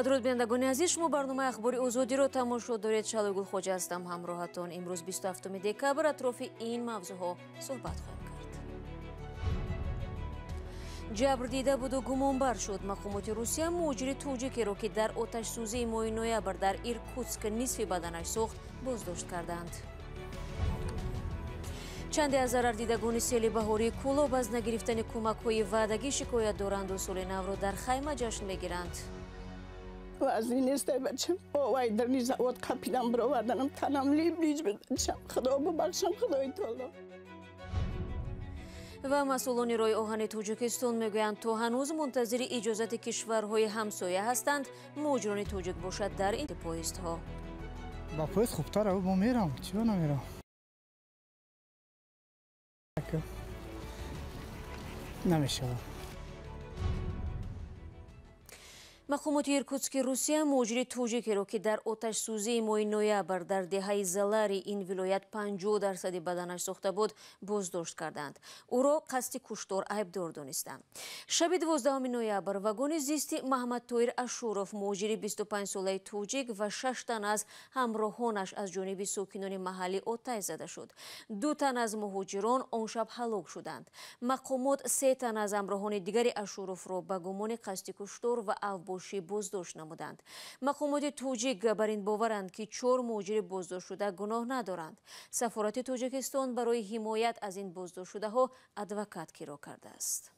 Дуруд бинандагони азиз, шумо барномаи ахбори озодиро тамошо доред. Шалои Гулхоҷа ҳастам ҳамроҳатон. Имрӯз 27 декабр атрофи ин мавзӯъҳо суҳбат хоҳем кард. Ҷабр дида буду гумонбар шуд. Мақомоти Русия муҳоҷири тоҷикеро, ки дар оташсӯзии моҳи ноябр дар Иркутск нисфи баданаш сӯхт, боздошт карданд. Чанде аз зарардидагони сели баҳории Кӯлоб аз нагирифтани кӯмакҳои ваъдагӣ шикоят доранду соли навро дар хайма ҷашн мегиранд. Вазни нестай бачам. Овай дарни завод қапидан бироварданам, танам либ-лиҷ буд бачам. Худо бубахшам, Худои таоло. Ва масъулони роҳи оҳани Тоҷикистон мегӯянд, то ҳанӯз мунтазири иҷозати кишварҳои ҳамсоя ҳастанд. Муҳоҷирони тоҷик бошад дар ин поездҳо. Ба поезд хубтар, мо мерам, чиро намерам? Намешавад. Мақомоти Иркутски Русия муҳоҷири тоҷикеро, ки дар оташсӯзии моҳи ноябр дар деҳаи Залари ин вилоят 50% баданаш сӯхта буд, боздошт карданд. Ӯро қасди куштор айбдор донистанд. Шаби 12 ноябр вагони зисти Маҳмадтоир Ашуров, муҳоҷири 25-солаи тоҷик ва 6 тан аз ҳамроҳонаш аз ҷониби сокинони маҳаллӣ оташ зада шуд. 2 тан аз муҳоҷирон он шаб ҳалок шуданд. Мақомот 3 тан аз ҳамроҳони дигари Ашуровро ба гумони қасди куштор ва авбошӣ боздошт намуданд. Мақомоти тоҷик бар ин боваранд, ки 4 муҳоҷири боздоштшуда гуноҳ надоранд. Сафорати Тоҷикистон барои ҳимоят аз ин боздоштшудаҳо адвокат киро кардааст.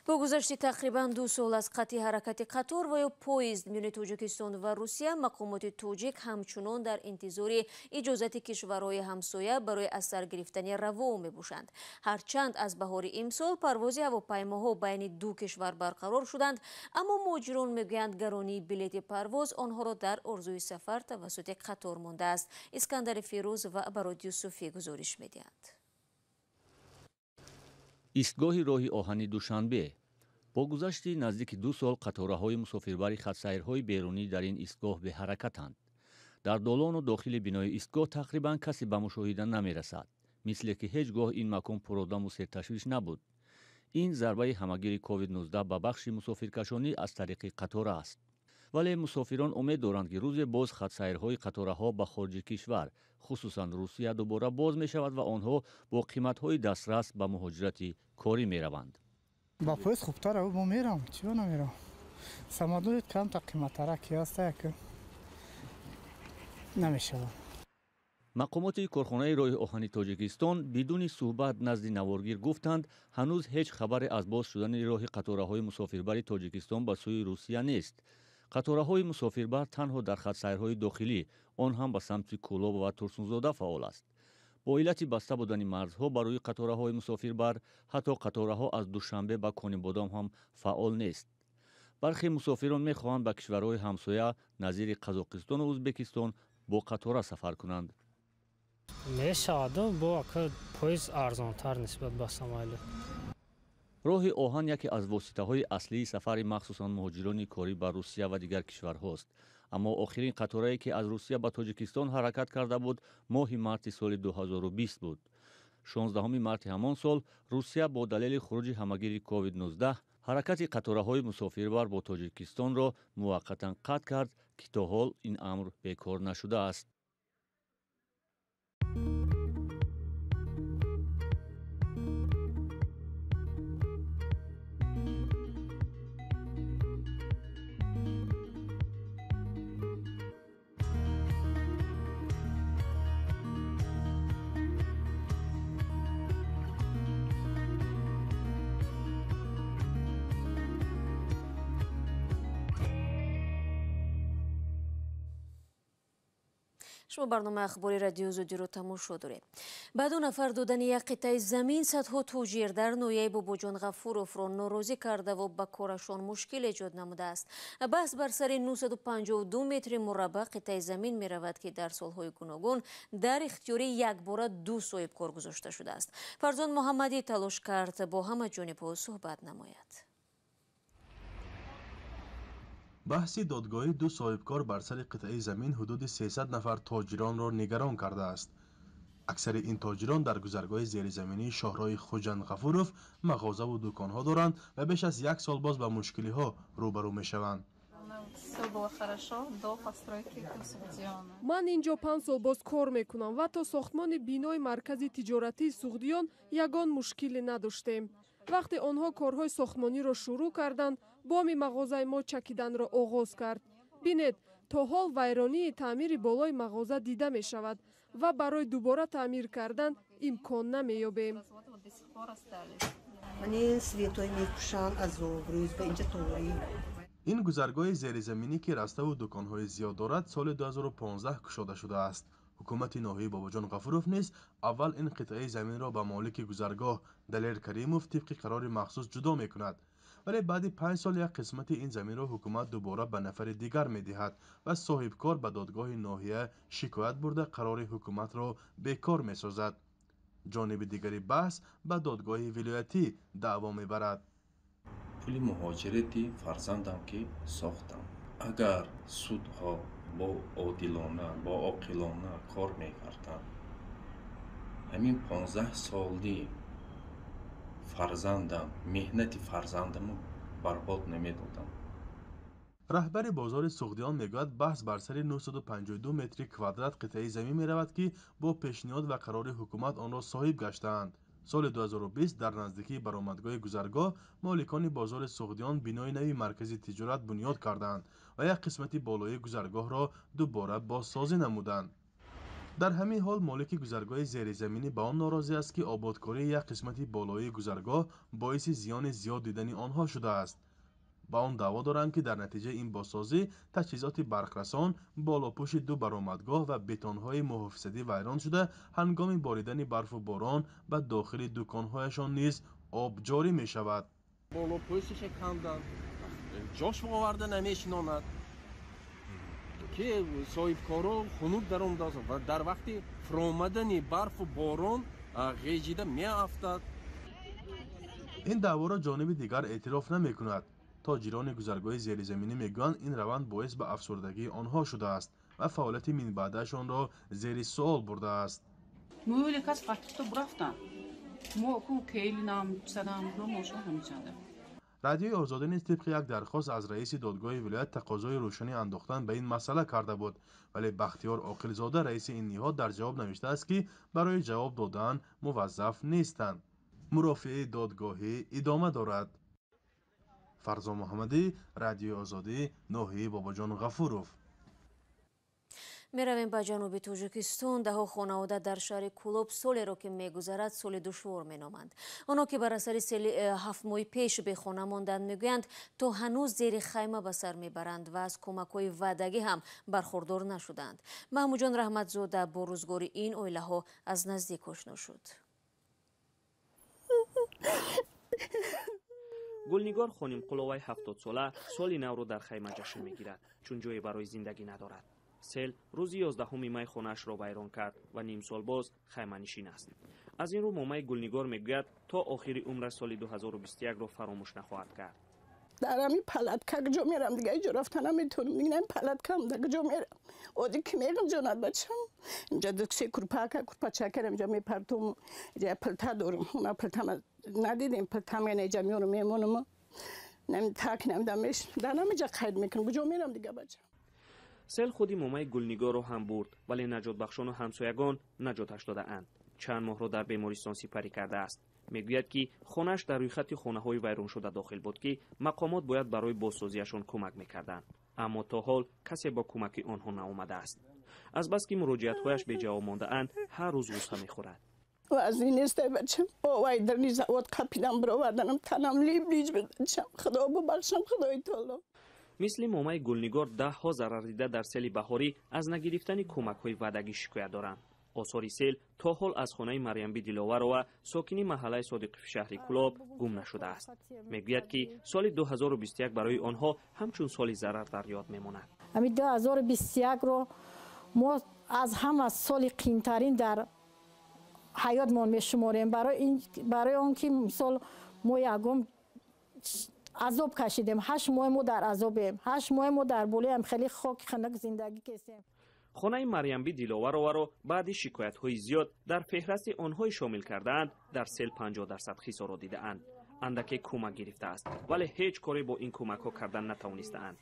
Бо гузашти тақрибан 2 сол аз қатъи ҳаракати қатор ва ё поезд миёни Тоҷикистон ва Русия, мақомоти тоҷик ҳамчунон дар интизори иҷозати кишварҳои ҳамсоя барои аз сар гирифтани раво мебошанд. Ҳарчанд аз баҳори имсол парвози ҳавопаймоҳо байни ду кишвар барқарор шуданд, аммо муҳоҷирон мегӯянд, гаронии билети парвоз онҳоро дар орзуи сафар тавассути қатор мондааст. Искандари Фирӯз ва Барод Юсуфӣ гузориш медиҳанд. Истгоҳи роҳи оҳани Душанбе. Бо гузашти наздики 2 сол қатораҳои мусофирбари хатсайрҳои берунӣ дар ин истгоҳ беҳаракатанд. Дар долону дохили бинои истгоҳ тақрибан касе ба мушоҳида намерасад, мисле ки ҳеҷ гоҳ ин макон пуродаму серташвиш набуд. Ин зарбаи ҳамагири COVID-19 ба бахши мусофиркашонӣ аз тариқи қатора аст. Вале мусофирон умед доранд, ки рӯзе боз хатсайрҳои қатораҳо ба хориҷи кишвар, хусусан Русия, дубора боз мешавад ва онҳо бо қиматҳои дастрас ба муҳоҷирати корӣ мераванд. Ба поезд хубтар, мо мерам, чиро намерам? Самолёт камта қиматтара ки ҳаста, як намешавад. Мақомоти корхонаи роҳи оҳани Тоҷикистон бидуни суҳбат назди наворгир гуфтанд, ҳанӯз ҳеҷ хабаре аз боз шудани роҳи қатораҳои мусофирбари Тоҷикистон ба сӯи Русия нест. Қатораҳои мусофирбар танҳо дар хатсайрҳои дохилӣ, он ҳам ба самти Кӯлоб ва Турсунзода фаъол аст. Бо иллати баста будани марзҳо барои қатораҳои мусофирбар, ҳатто қатораҳо аз Душанбе ба Конибодом ҳам фаъол нест. Бархе мусофирон мехоҳанд ба кишварҳои ҳамсоя назири Қазоқистону Ӯзбекистон бо қатора сафар кунанд. Мешавад, бо поезд арзонтар нисбат ба самолёт. Роҳи оҳан яке аз воситаҳои аслии сафари махсусан муҳоҷирони корӣ ба Русия ва дигар кишварҳост. Аммо охирин қаторае, ки аз Русия ба Тоҷикистон ҳаракат карда буд, моҳи марти соли 2020 буд. 16 марти ҳамон сол Русия бо далели хуруҷи ҳамагири COVID-19 ҳаракати қатораҳои мусофирбар бо Тоҷикистонро муваққатан қатъ кард, ки то ҳол ин амр бекор нашудааст. Шумо барномаи ахбори радиои Озодиро тамошо доред. Ба 2 нафар додани як қитъаи замин садҳо тоҷир дар ноҳияи Бобоҷон Ғафуровро норозӣ кардаву ба корашон мушкил эҷод намудааст. Баҳс бар сари 952 метри мураббаъ қитъаи замин меравад, ки дар солҳои гуногун дар ихтиёри якбора 2 соҳибкор гузошта шудааст. Фарзон Муҳаммадӣ талош кард бо ҳама ҷонибҳо суҳбат намояд. Баҳси додгоҳӣ 2 соҳибкор бар сари қитъаи замин ҳудуди 300 нафар тоҷиронро нигарон кардааст. Аксари ин тоҷирон дар гузаргоҳи зеризаминии шоҳроҳи Хуҷанд Ғафуров мағозаву дуконҳо доранд ва беш аз як сол боз ба мушкилиҳо рӯбарӯ мешаванд. Ман инҷо 5 сол боз кор мекунам ва то сохтмони бинои маркази тиҷоратии Суғдиён ягон мушкиле надоштем. Вақте онҳо корҳои сохтмониро шурӯъ карданд, боми мағозаи мо чакиданро оғоз кард. Бинед, то ҳол вайронии таъмири болои мағоза дида мешавад ва барои дубора таъмир кардан имкон намеёбем. Ин гузаргоҳи зеризаминӣ, ки раставу дуконҳои зиёд дорад, соли 2015 кушода шудааст. Ҳукумати ноҳияи Бобоҷон Ғафуров низ аввал ин қитъаи заминро ба молики гузаргоҳ Далер Каримов тибқи қарори махсус ҷудо мекунад. Вале баъди 5 сол як қисмати ин заминро ҳукумат дубора ба нафари дигар медиҳад ва соҳибкор ба додгоҳи ноҳия шикоят бурда қарори ҳукуматро бекор месозад. Ҷониби дигари баҳс ба додгоҳи вилоятӣ даъво мебарад. Пули муҳоҷирати фарзандам ки сохтам. Агар судҳо бо одилона, бо оқилона кор мекарданд, ҳамин 15 соли фарзандам, меҳнати фарзандамро барбод намедодам. Раҳбари бозори Суғдиён мегӯяд, баҳс бар сари 952 метри квадрат қитъаи замин меравад, ки бо пешниҳод ва қарори ҳукумат онро соҳиб гаштаанд. Соли 2020 дар наздикии баромадгоҳи гузаргоҳ моликони бозори Суғдиён бинои нави маркази тиҷорат бунёд карданд ва як қисмати болоии гузаргоҳро дубора бозсозӣ намуданд. Дар ҳамин ҳол молики гузаргоҳи зеризаминӣ ба он норозӣ аст, ки ободкории як қисмати болоии гузаргоҳ боиси зиёни зиёд дидани онҳо шудааст. Ба он даъво доранд, ки дар натиҷаи ин бозсозӣ таҷҳизоти барқрасон, болопӯши ду баромадгоҳ ва бетонҳои муҳофизатӣ вайрон шуда, ҳангоми боридани барфу борон ба дохили дуконҳояшон низ об ҷорӣ мешавад. Болопӯшиша канданд, ҷош оварда намешинонад, ки соҳибкоро хунук даромадааст ва дар вақти фуромадани барфу борон ғежида меафтад. Ин даъворо ҷониби дигар эътироф намекунад. Тоҷирони гузаргоҳи зеризаминӣ мегӯянд, ин раванд боис ба афсурдагии онҳо шудааст ва фаъолияти минбаъдаашонро зери суол бурдааст. Мӯли кас қатиқто бурафтанд. Мо ку келинам, писарам, номошон ҳамичанда. Радиои Озодӣ низ тибқи як дархост аз раиси додгоҳи вилоят тақозои рӯшанӣ андохтан ба ин масъала карда буд, вале Бахтиёр Оқилзода, раиси ин ниҳод, дар ҷавоб навиштааст, ки барои ҷавоб додан муваззаф нестанд. Мурофиаи додгоҳӣ идома дорад. Фарзон Муҳаммадӣ, Радиои Озодӣ, ноҳияи Бобоҷон Ғафуров. Меравем ба ҷануби Тоҷикистон. Даҳо хонавода дар шаҳри Кӯлоб солеро, ки мегузарад, соли душвор меноманд. Онҳо, ки бар асари сели 7 моҳи пеш бехона монданд, мегӯянд, то ҳанӯз зери хайма ба сар мебаранд ва аз кӯмакҳои ваъдагӣ ҳам бархурдор нашуданд. Маҳмудҷон Раҳматзода бо рӯзгори ин оилаҳо аз наздик ошно шуд. Гулнигор Хонимқуловаи 70сола соли навро дар хайма ҷашн мегирад, чун ҷое барои зиндагӣ надорад. Сел рӯзи 11 май хонаашро вайрон кард ва нимсол боз хайманишин аст. Аз ин рӯ момаи Гулнигор мегӯяд, то охири умраш соли 2021-ро фаромӯш нахоҳад кард. Дар ҳамин палатка куҷо мерам, дига иҷо рафта наметавонам. Дигар палаткам да куҷо мерам? Оди ки меғинҷонад бачам. Инҷа ду се курпака, курпачакара инҷа мепартом. Инҷа пилта дорам. Она пилтама надидем, пилтам яна инҷа меорам, мемонам. Нами так намда меш. Дар ҳаминҷа қайд мекунам. Куҷо мерам дига бачам? Сел худи момаи Гулнигорро ҳам бурд, вале наҷотбахшону ҳамсоягон наҷоташ додаанд. Чанд моҳро дар бемористон сипарӣ кардааст. Мегӯяд, ки хонааш дар рӯйхати хонаҳои вайроншуда дохил буд, ки мақомот бояд барои бозсозиашон кӯмак мекарданд. Аммо то ҳол касе бо кӯмаки онҳо наомадааст. Азбаски муроҷиатҳояш беҷавоб мондаанд, ҳар рӯз ғусса мехӯрад. Вазни нестай бачам. Овай дарни завод қапидан бироварданам, танам либ-лиҷ буд бачам. Худо бубахшам, Худои таоло. Мисли момаи Гулнигор даҳҳо зарардида дар сели баҳорӣ аз нагирифтани кӯмакҳои ваъдагӣ шикоят доранд. Осори сел то ҳол аз хонаи Марьямби Диловарова, сокини маҳаллаи Содиқови шаҳри Кӯлоб, гум нашудааст. Мегӯяд, ки соли 2021 барои онҳо ҳамчун соли зарар дар ёд мемонад. Ҳамин 2021-ро мо аз ҳама соли қиинтарин дар ҳаётмон мешуморем. Барои он ки мисол мо ягон азоб кашидем. 8 моҳ мо дар азобем. 8 моҳ мо дар болоям хеле хоки хунук зиндагӣ кестем. Хонаи Марьямби Диловароваро баъди шикоятҳои зиёд дар феҳрасти онҳое шомил кардаанд, дар сел 50% хисорот дидаанд. Андаке кӯмак гирифтааст, вале ҳеҷ коре бо ин кӯмакҳо кардан натавонистаанд.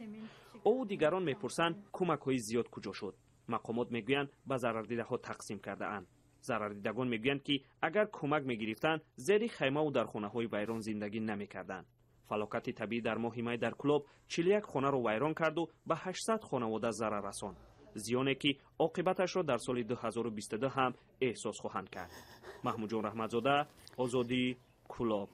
Ӯ дигарон мепурсанд, кӯмакҳои зиёд куҷо шуд. Мақомот мегӯянд, ба зарардидаҳо тақсим кардаанд. Зарардидагон мегӯянд, ки агар кӯмак мегирифтанд, зери хаймаву дар хонаҳои вайрон зиндагӣ намекарданд. Фалокати табиӣ дар моҳи май дар Кӯлоб 41 хонаро вайрон карду ба 800 хонавода зарар расонд. Зиёне ки оқибаташро дар соли 2022 ҳам эҳсос хоҳанд кард. Маҳмудҷон Раҳматзода, Озодӣ, Кӯлоб.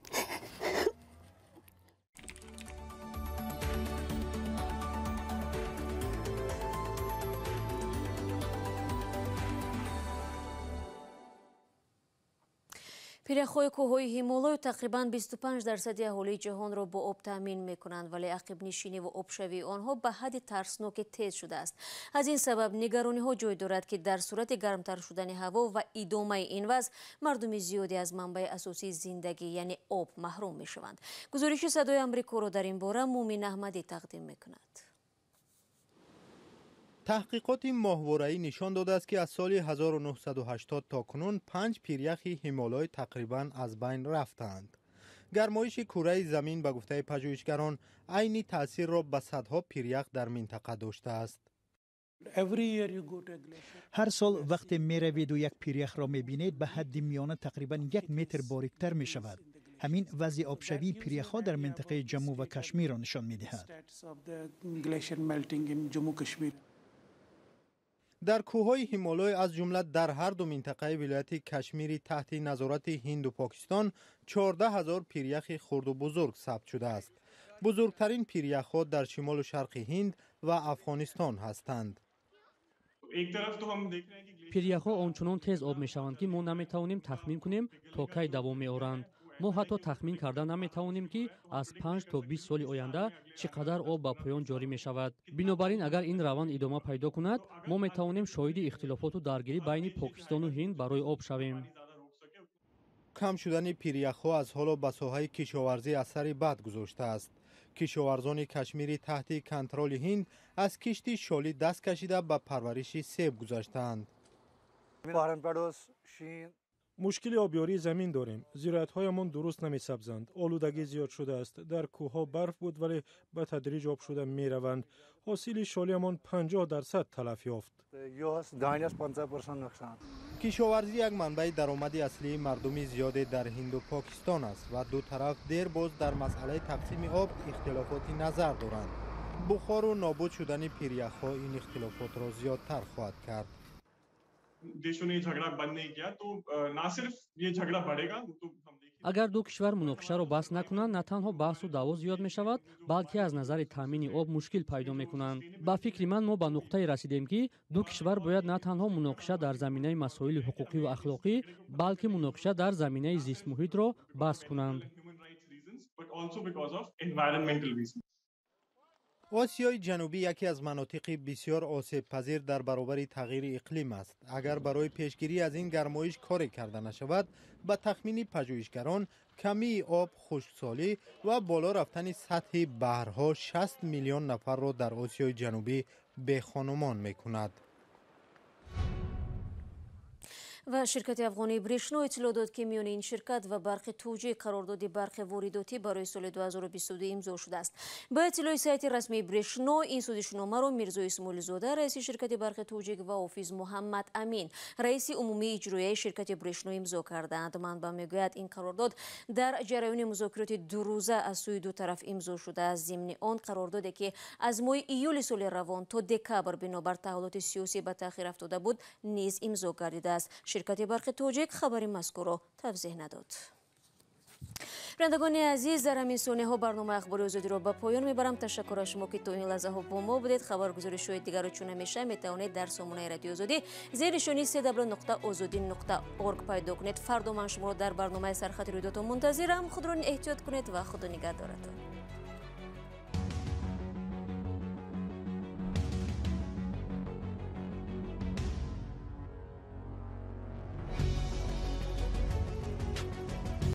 Пиряхҳои кӯҳҳои Ҳимолой тақрибан 25% аҳолии ҷаҳонро бо об таъмин мекунанд, вале ақибнишиниву обшавии онҳо ба ҳадди тарсноке тез шудааст. Аз ин сабаб нигарониҳо ҷой дорад, ки дар сурати гармтар шудани ҳаво ва идомаи ин вазъ мардуми зиёде аз манбаи асосии зиндагӣ, яъне об, маҳрум мешаванд. Гузориши Садои Амрикоро дар ин бора Мумин Аҳмадӣ тақдим мекунад. Таҳқиқоти моҳвораӣ нишон додааст, ки аз соли 1980 то кунун 5 пиряхи Ҳимолой тақрибан аз байн рафтаанд. Гармоиши кураи замин, ба гуфтаи пажӯҳишгарон, айни таъсирро ба садҳо пирях дар минтақа доштааст. Ҳар сол вақте мераведу як пиряхро мебинед, ба ҳадди миёна тақрибан 1 метр бориктар мешавад. Ҳамин вазъи обшавии пиряхҳо дар минтақаи Ҷамму ва Кашмирро нишон медиҳад. Дар кӯҳҳои Ҳимолой, аз ҷумла дар ҳар ду минтақаи вилояти Кашмири таҳти назорати Ҳинду Покистон, 14 000 пиряхи хурду бузург сабт шудааст. Бузургтарин пиряхҳо дар шимолу шарқи Ҳинд ва Афғонистон ҳастанд. Пиряхҳо ончунон тез об мешаванд, ки мо наметавонем тахмин кунем, то кай давом меоранд. Мо ҳатто тахмин карда наметавонем, ки аз 5 то 20 соли оянда чӣ қадар об ба поён ҷорӣ мешавад. Бинобар ин, агар ин раванд идома пайдо кунад, мо метавонем шоҳиди ихтилофоту даргирӣ байни Покистону Ҳинд барои об шавем. Кам шудани пиряхҳо аз ҳоло ба соҳаи кишоварзӣ асари бад гузоштааст. Кишоварзони Кашмири таҳти контроли Ҳинд аз кишти шолӣ даст кашида ба парвариши себ гузаштаанд. Мушкили обёрии замин дорем. Зироатҳоямон дуруст намесабзанд. Олудагӣ зиёд шудааст. Дар кӯҳҳо барф буд, вале ба тадриҷ об шуда мераванд. Ҳосили шолиамон 50% талаф ёфт. Кишоварзӣ як манбаи даромади аслии мардуми зиёде дар Ҳинду Покистон аст ва ду тараф дербоз дар масъалаи тақсими об ихтилофоти назар доранд. Бухору нобуд шудани пиряхҳо ин ихтилофотро зиёдтар хоҳад кард. Агар ду кишвар муноқишаро бас накунанд, на танҳо баҳсу даъво зиёд мешавад, балки аз назари таъмини об мушкил пайдо мекунанд. Ба фикри ман, мо ба нуқтае расидем, ки ду кишвар бояд на танҳо муноқиша дар заминаи масоили ҳуқуқиву ахлоқӣ, балки муноқиша дар заминаи зистмуҳитро бас кунанд. Осиёи Ҷанубӣ яке аз манотиқи бисёр осебпазир дар баробари тағйири иқлим аст. Агар барои пешгирӣ аз ин гармоиш коре карда нашавад, ба тахмини пажӯҳишгарон, камии об, хушксолӣ ва боло рафтани сатҳи баҳрҳо 60 миллион нафарро дар Осиёи Ҷанубӣ бехонумон мекунад. Ва ширкати афғонии Брешно иттилоъ дод, ки миёни ин ширкат ва Барқи Тоҷик қарордоди барқи воридотӣ барои соли 2022 имзо шудааст. Ба иттилои сайти расмии Брешно, ин созишномаро Мирзо Исмоилзода, раиси ширкати Барқи Тоҷик, ва Ҳофиз Муҳаммад Амин, раиси умумии иҷроияи ширкати Брешно, имзо кардаанд. Манбаъ мегӯяд, ин қарордод дар ҷараёни музокироти дурӯза аз сӯи ду тараф имзо шудааст. Зимни он қарордоде, ки аз моҳи июли соли равон то декабр бинобар таҳаввулоти сиёсӣ ба таъхир афтода буд, низ имзо гардидааст. Ширкати Барқи Тоҷик хабари мазкурро тавзеҳ надод. Бинандагони азиз, дар ҳамин сонияҳо барномаи Ахбори Озодиро ба поён мебарам. Ташаккур аз шумо, ки то ин лаҳзаҳо бо мо будед. Хабаргузоришҳои дигарро чун ҳамеша метавонед дар сомонаи Радиои Озодӣ зери нишони www.ozodi.org пайдо кунед. Фардо ман шуморо дар барномаи Сархати рӯйдодҳо мунтазирам. Худро эҳтиёт кунед ва худо нигаҳдоратон.